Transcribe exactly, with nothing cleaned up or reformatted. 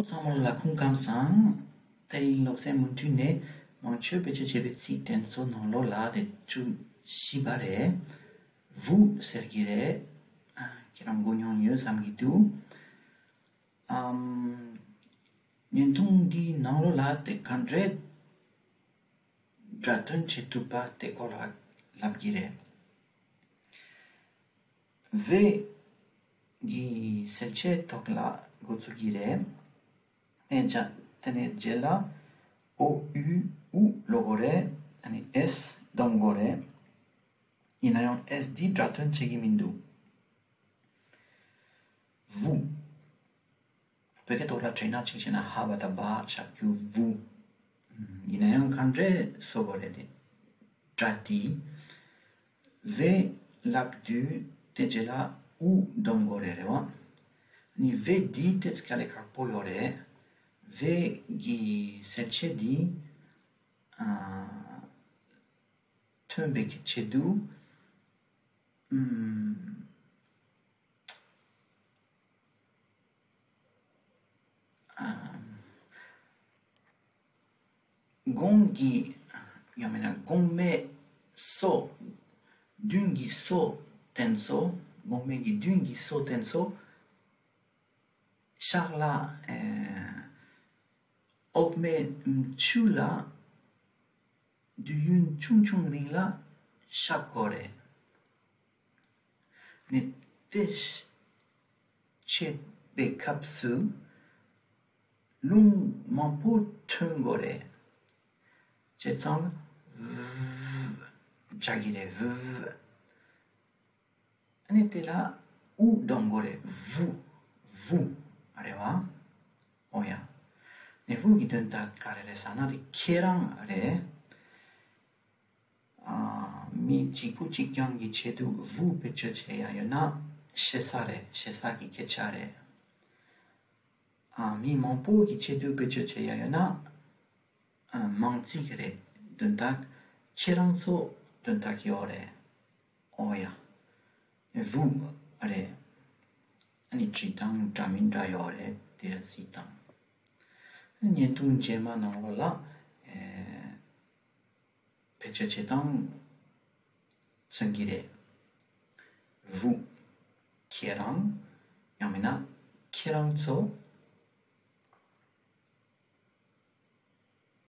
ཚང་མ་ལ་སྐུ་ཁམས་བཟང་། དེ་རིང་སློབ་ཚན་མུ་མཐུད་ནས་མང་ཆོས་བེད་སྤྱོད་བྱེད་པའི་ཚིག་དེ་ཚོ་ནང་ལོགས་ལ་དེ་བཅུ་བཞི་པ་རེད། བུ་ཟེར་གྱི་རེད། ཨ། ཁྱེད་རང་གོ་མྱོང་ཡོད་བསམ་གྱི་འདུག་ཨམ། བརྙན་ཐུང་འདིའི་ནང་ལོགས་ལ་དེ་ག་འདྲས་སྒྲ་དོན་བྱེད་ཐུབ་པ་དེ་སྐོར་ལ་ལབ་ཀྱི་རེད། བེ་གི་གསལ་བྱེད་ཐོག་ལ་འགོ་ཚུགས་ཀྱི་རེད། དེ་ནས་རྗེས་ལ་ཨོ་ཡུ་ཨུ་ཀློག་དགོས་རེད། ཨ་ནི་ཨེས་སྡོམ་དགོས་རེད། ཡིན་ན་ཡང་ཨེས་འདི་སྒྲ་དོན་བྱེད་ཀྱི་མི་འདུག་བུ། བོད་སྐད་ཐོག་ལ་བྲིས་ན་གཅིག་བྱས་ན་ཧ་བ་ད་བ་ཞབས་ཀྱུ་བུ། ཡིན་ན་ཡང་ག་འདྲས་བཟོ་དགོས་རེད་དེ། སྒྲ་དེ། བེ་ལབ་དུས་དེ་རྗེས་ལ་ཨུ་སྡོམ་དགོས་རེད་རེད་བ། ཨ་ནི་བེ་འདི་ཏོག་ཙམ་དཀའ་ལས་ཁག་པོ་ཡོད་རེད། བེ་གི་གསལ་བྱེད་འདི། ཨ། ཐོན་པའི་གི་ཆེད་དུ། ཨམ། ཨ། གོང་གི། ཡང་མིན་ན་གོང་མའི་སོ། མདུན་གྱི་སོ་དེ་ཚོ། གོང་མའི་གི་མདུན་གྱི་སོ་དེ་ཚོ་ཤག་ལ། ཨེ། འོག་མའི་མཆུ་ལ་དུས་ཡུན་ཆུང་ཆུང་རིང་ལ་ཤག་དགོས་རེད། ནི་དེ་བྱེད་པའི་སྐབས་སུ་རླུང་མང་པོ་ཐོན་དགོས་རེད། བྱས་ཙང་བུ་བྱ་གི་རེད། བུ། ཨ་ནི་དེ་ལ་ཨུ་སྡོམ་དགོས་རེད། བུ། བུ། རེད་བ། ཨོ་ཡ། ནི་བུ་གི་དོན་དག་ག་རེ་རེད་ཟེར་ན་དེ་ཁྱེད་རང་རེད། ཨ། མི་གཅིག་པུ་གཅིག་རྐྱང་གི་ཆེད་དུ་བུ་བེད་སྤྱོད་བྱེད་ཡ་ཡོད་ན་ཞེ་ས་རེད། ཞེ་ས་གི་སྐད་ཆ་རེད། ཨ། མི་མང་པོ་གི་ཆེད་དུ་བེད་སྤྱོད་བྱེད་ཡ་ཡོད་ན། ཨ། མང་ཚིག་རེད། དོན་དག་ཁྱེད་རང་ཚོ་དོན་དག་ཡོད་རེད། ཨོ་ཡ། བུ་རེད། ཨ་ནི་བྲིས་སྟངས་འདྲ་མི་འདྲ་ཡོད་རེད། དེ་གཟིགས་དང་། བརྙན་ཐུང་རྗེས་མ་ནང་ལོགས་ལ། ཨེ། བེད་སྤྱོད་བྱེད་སྟངས་མཚོན་གྱི་རེད། བུ། ཁྱེད་རང་། ཡང་མིན་ན་ཁྱེད་རང་ཚོ།